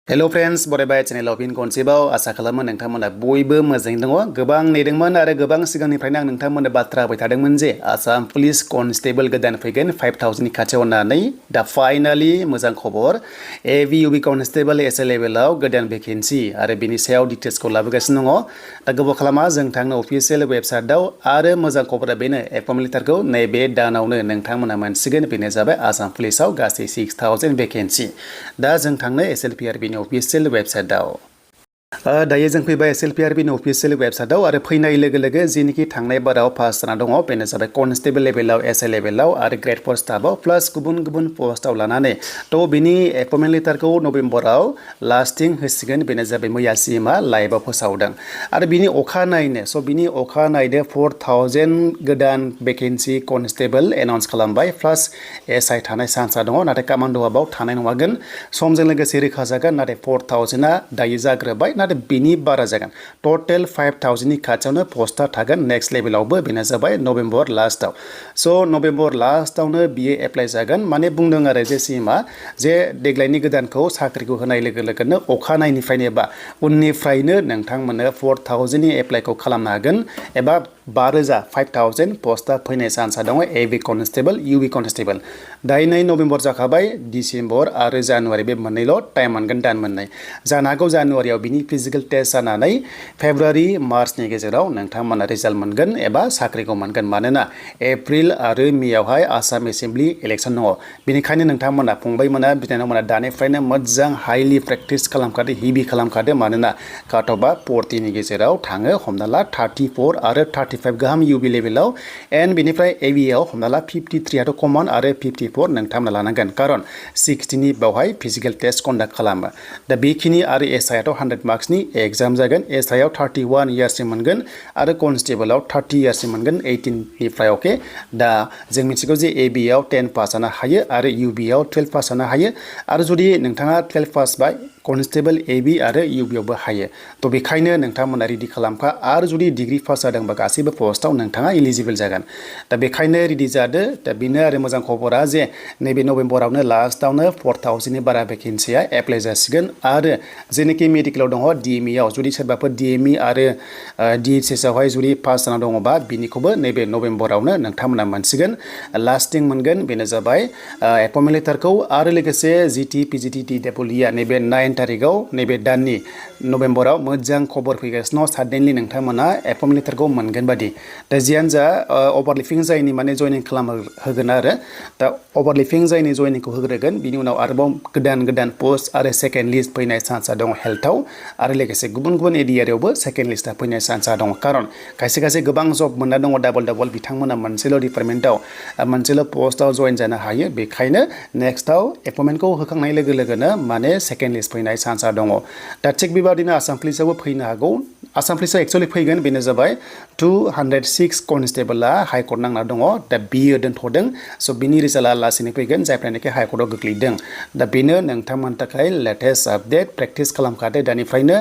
hello friends बरायबाय चेनेलाव फिन खनसेबाव आसा खालामो नोंथांमोना बयबो मोजाङै दङ गोबां नेदोंमोन आरो गोबां सिगांनिफ्रायनो आं नोंथांमोननो बाथ्रा होबाय थादोंमोन जे आसाम पुलिस कनस्टेबल गोदान फैगोन 5000 नि खाथियाव होननानै दा फाइनाली मोजां खबर एभिइउबि कनस्टेबल एस लेभेलाव गोदान भेकेन्सि आरो बेनि सायाव डिटेल्सखौ लाबोगासिनो दङ दा गोबाव खालामा जों थांनो अफिसियेल वेबसाइटआव आरो मोजां खबरा बेनो एपइन्टमेन्ट लेटारखौ नैबे दानावनो नोंथांमोना मोनसिगोन बेनो जाबाय आसाम पुलिसाव गासै 6000 भेकेन्सि दा जों थांनो एसएलपिआरबि अफिसियेल वेबसाइटआव दायो जों फैबाय एसएलपिआरबि अफिसियेल वेबसाइटआव आरो फैनाय लोगो लोगो जिनिखि थांनाय बाराव पास जाना दङ बेनो जाबाय कनस्टेबल लेभेलाव एसए लेभेलाव आरो ग्रेड 4 स्टाफआव प्लास गुबुन गुबुन पस्टआव लानानै थ' बिनि एपइन्टमेन्ट लेटारखौ नभेम्बराव लास्टिं होसिगोन बेनो जाबाय मैयासिमा लाइभआव फोसावदों आरो बिनि अखानायैनो स' बिनि अखानायैनो 4000 गोदान भेकेन्सि कनस्टेबल एनाउन्स खालामबाय प्लास एसआइ थानाय चान्सआ दङ नाथाय कामान्ड'आ बाव थानाय नङागोन समजों लोगोसे रोखा जागोन नाथाय 4000आ दायो जाग्रोबाय नाथाय बिनि बारा जागोन टोटेल 5000 नि खाथियावनो पस्टआ थागोन नेक्स्ट लेभेलावबो बेनो जाबाय नभेम्बर लास्टआव स' नभेम्बर लास्टआवनो बियो एप्लाइ जागोन माने बुंदों आरो जे सिमा जे देग्लायनि गोदानखौ साख्रिखौ होनाय लोगो लोगोनो अखानायनिफ्रायनो एबा उननिफ्रायनो नोंथांमोननो 4000 नि एप्लाइखौ खालामनो हागोन एबा 5000 पस्टआ फैनाय चान्सआ दङ एभि कनस्टेबल इउबि कनस्टेबल दायो 2 नभेम्बर जाखाबाय डिसेम्बर आरो जानुवारि बे मोननैल' टाइम मोनगोन दान मोननै जानो हागौ जानुवारियाव बिनि फिजिकेल टेस्ट जानानै फेब्रुवारि मार्चनि गेजेराव नोंथांमोना रिजाल्ट मोनगोन एबा साख्रिखौ मोनगोन मानोना एप्रिल आरो मेयावहाय आसाम एसेम्बलि इलेक्सन दङ बेनिखायनो नोंथांमोना फंबायमोना बिनानावमोना दानिफ्रायनो मोजां हाइलि प्रेक्टिस खालामखादो हेभि खालामखादो मानोना काटअफआ 40 नि गेजेराव थाङो हमना ला 34 आरो 35 गाहाम इउबि लेभेलाव एन्ड बेनिफ्राय एभिआव हमना ला 53 आथ' कमन आरो 54 नोंथांमोना लानांगोन कारन 60 नि बावहाय फिजिकेल टेस्ट कन्डाक्ट खालामो दा बेखिनि आरो एसआइ आथ' 100 मार्क्सनि एग्जाम जागोन एसआइ आव 31 इयार्ससिम मोनगोन आरो कनस्टेबलाव 30 इयार्ससिम मोनगोन 18 निफ्राय अके दा जों मिथिगौ जे एबिआव 10 पास जानो हायो आरो इउबिआव 12 पास जानो हायो आरो जुदि नोंथाङा 12 पास बाय कनस्टेबल एबि आरो इउबिआवबो हायो थ' बेखायनो नोंथांमोना रेडि खालामखा आरो जुदि डिग्री पास जादोंबा गासैबो पस्टआव नोंथाङा इलिजिबल जागोन दा बेखायनो रेडि जादो दा बेनो आरो मोजां खबरा जे नैबे नभेम्बरावनो लास्टआवनो 4000 नि बारा भेकेन्सिया एप्लाइ जासिगोन आरो जेनोखि मेडिकेलाव दङ डिएमइआव जुदि सोरबाफोर डिएमइ आरो डिएचएसआवहाय जुदि पास जाना दङबा बिनिखौबो नैबे नभेम्बरावनो नोंथांमोना मोनसिगोन लास्टिं मोनगोन बेनो जाबाय एपइन्टमेन्ट लेटारखौ आरो लोगोसे जिटि पिजिटि डिडब्लिउइआ नैबे 9 तारिखआव नैबे दाननि नभेम्बराव मोजां खबर फैगासिनो साडेनलि नोंथांमोना एपइन्टमेन्ट लेटारखौ मोनगोन बादि दा जियानो जा अभारलिपिं जायनि माने जयनिं होगोन आरो दा अभारलिपिं जायनि जयनिंखौ होग्रोगोन बिनि उनाव आरोबाव गोदान पस्ट आरो सेकेन्ड लिस्ट फैनाय चान्सआ दङ हेल्थआव आरो लोगोसे गुबुन गुबुन एरियायावबो सेकेन्ड लिस्टआ फैनाय चान्सआ दङ कारन खायसे गोबां जब मोनना दङ डाबल बिथांमोना मोनसेल' डिपार्टमेन्टआव मोनसेल' पस्टआव जइन जानो हायो बेखायनो नेक्स्टआव एपइन्टमेन्टखौ होखांनाय लोगो लोगोनो माने सेकेन्ड लिस्ट फैनाय चान्सआ दङ दा थिग बेबादिनो आसाम पुलिसावबो फैनो हागौ आसाम पुलिसा एक्चुअलि फैगोन बेनो जाबाय 206 कनस्टेबला हाइकर्ट नांना दङ दा बियो दोनथ'दों स' बिनि रिजाल्टआ लासैनो फैगोन जायफ्रानोखि हाइकर्टआव गोग्लैदों दा बेनो नोंथांमोननि थाखाय लेटेस्ट आपडेट प्रेक्टिस खालामखादो दानिफ्रायनो